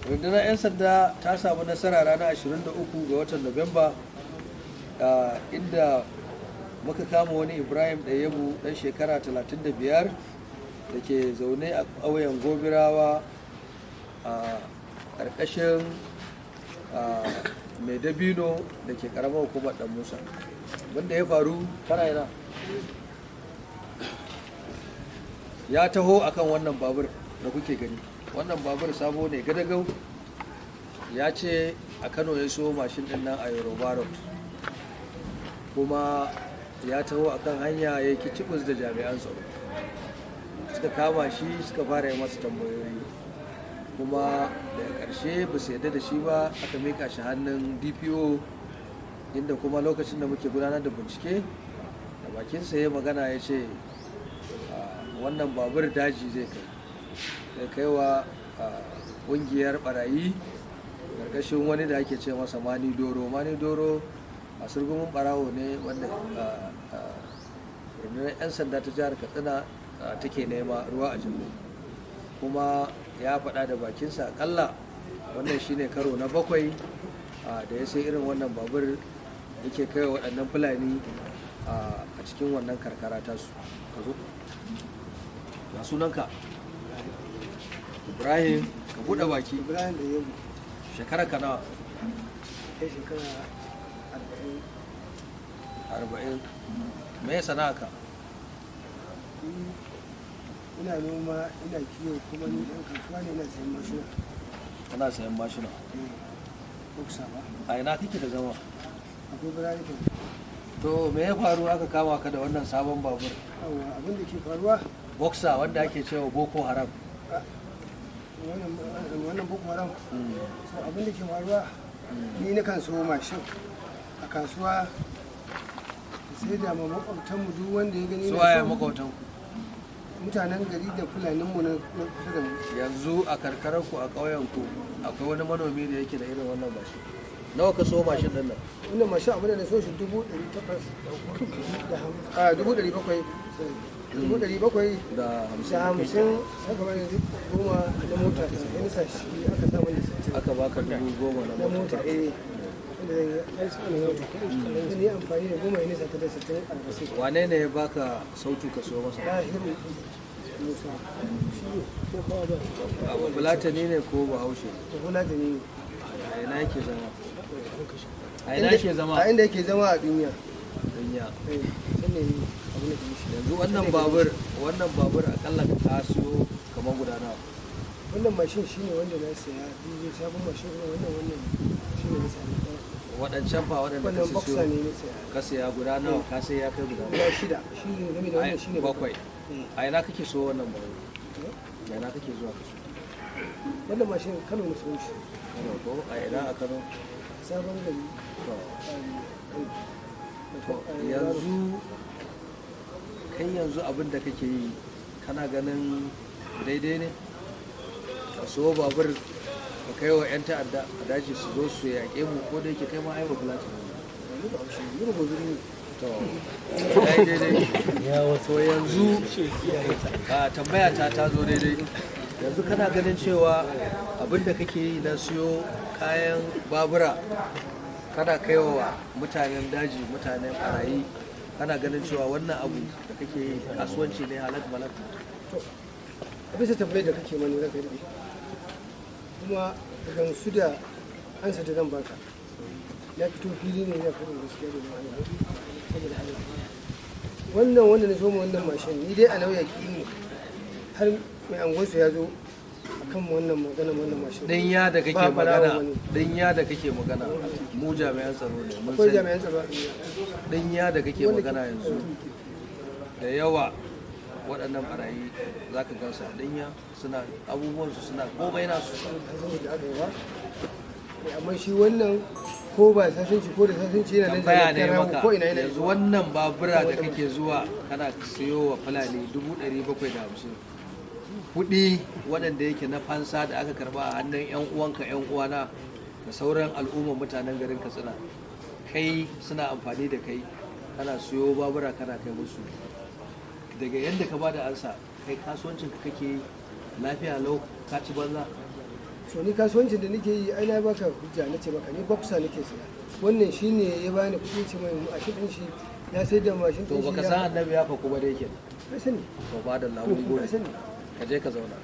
Rundunar 'yan sanda ta samu nasara ranar 23 ga watan Nuwamba, inda muka kama wani Ibrahim Ɗayyabu, ɗan shekara 35, da ke zaune a ƙauyen Gobirawa a ƙarƙashin Mai Dabino da ke ƙaramar hukumar Ɗan Musa. Wanda ya faru, kana yana ya taho akan wannan babur da kuke gani. Wannan babur sabo ne gadagau. Ya ce a Kano ya so mashin din nan, a Yoruba Road, kuma ya taho akan hanya ya yi kicibis da jami'an tsaro, suka kama shi, suka fara yi masa tambayoyi, kuma daga ƙarshe ba su yarda da shi ba, aka mika shi hannun DPO, inda kuma lokacin da muke gudanar da bincike, da bakinsa ya magana, ya ce wannan babur daji zai kai, zai kai wa ƙungiyar barayi ƙarƙashin wani da ake ce masa Mani Doro. Mani Doro a surgumin barawo ne wanda rundunar 'yan sanda ta jihar Katsina take nema ruwa a jallo. Kuma ya faɗa da bakinsa, akalla wannan shine karo na bakwai da ya sai irin wannan babur yake kai wa waɗannan Fulani a cikin wannan karkara tasu. Ka zo, ga sunanka? Ibrahim, ka buɗe baki. Ibrahim Ɗayyabu. Shekara ka nawa? Kai shekara 40. 40. Me ya sana'a ka? Ni ina noma, ina kiwo, kuma ni ɗan kasuwa ne, ina sayan mashina. Kana sayan mashina? Eh, boxer ba. A ina kake da zama? Akwai birane. To, me ya faru aka kama ka da wannan sabon babur? Yawwa, abin da ke faruwa, boxer wanda ake cewa Boko Haram. Wannan Boko Haram. So abin da ke faruwa, ni na kan so mashin a kasuwa, sai da ma makwabtanmu, duk wanda ya gani Su na waye so. makwabtan ku? Mutanen gari da Fulaninmu na kusa da mu. Yanzu a karkarar ku, a ƙauyen ku, akwai wani manomi da yake da irin wannan mashin? Nawa ka so mashin din nan? Wannan mashin, abin da na so shi 850,000, a 700,000, sorry, 700,000 da da 50. 50. Saka bani 10,000 na mota ta, sai nisa shi aka samu da 60. Aka baka 10,000 na na mota? Mota, eh, wanda zan yi aiki na mota, sai ni amfani da 10, ya nisa ta da 60 a rasit. Wane ne ya baka sautu ka so masa? Dahiru Musa shi ne ko kawo ba. Abu Fulatani ne ko Bahaushe? Da Fulatani ne. A ina yake zama? A ina yake zama? A inda yake zama, a duniya. Dunya. Eh, sai ne abin da ke shi. Yanzu wannan babur akalla ka siyo kamar guda nawa? Wannan mashin shine wanda na saya biyu, sabon mashin ne wannan. Wannan shine na saya na ɗaya. Waɗancan fa, waɗanda Wannan ka boxer siyo? ne na saya. Ka siya guda nawa? Ka sai ya kai guda nawa? Guda shida. Shi ne game da wannan, shine. Bakwai. Eh. A ina kake so wannan babur? A ina kake zuwa ka so? Wannan mashin Kano na sayo shi. Kano ko? A ina a Kano? Sabon Gari. To. Kano. To, yanzu kai, yanzu abin da kake yi, kana ganin daidai ne ka so babur ka kai wa 'yan ta'adda a daji su zo su yaƙe mu? Ko da yake kai ma ai ba Fulatani ne. Ni ba shi ni ba gobiri ne. To, ya yi daidai. To, yanzu a tambaya ta ta zo daidai. Yanzu kana ganin cewa abin da kake yi na siyo kayan babura kana kaiwa mutanen daji, mutanen barayi, kana ganin cewa wannan abu da kake yi kasuwanci ne halak malak? To, a bisa tambayar da kake mani, zaka daɗe, kuma gamsu da ansa da zan baka. Ya fito fili ne, ya faɗin gaskiya da Allah, saboda Allah, wannan wanda na so mu wannan mashin, ni dai a nauya ne, har mai angonsu ya zo akan wannan magana, wannan mashin. Dinya da kake Ba barawo magana, bane. Dinya da kake magana, mu jami'an tsaro ne, mun Akwai sani. jami'an tsaro a duniya. Dinya da kake magana, yanzu da yawa waɗannan barayi za ka gansu a Dinya, suna abubuwansu, suna komai nasu. San da aka yi ba. Eh, amma shi wannan, ko ba sasanci ko da sasanci, yana nan Tambaya ne zaune maka. ko ina yana. Yanzu wannan babura da kake zuwa kana siyo wa Fulani, 750,000, kuɗi waɗanda yake na fansa da aka karba a hannun 'yan uwanka, 'yan uwana da sauran al'ummar mutanen garin Katsina, kai suna amfani da kai kana siyo babura kana kai musu. Daga yadda ka bada ansa, kai kasuwancin ka kake yi lafiya lau, ka ci banza. So ni kasuwancin da nake yi, ai na baka hujja, na ce maka ni boxer nake saya. Wannan shine ya bani kuɗi, ce mai mashin ɗin shi ya sai da mashin To ɗin shi. baka san annabi ya faku ba dai kenan? Ka sani. To ba da lamun Ka gode. sani. Ka je ka zauna.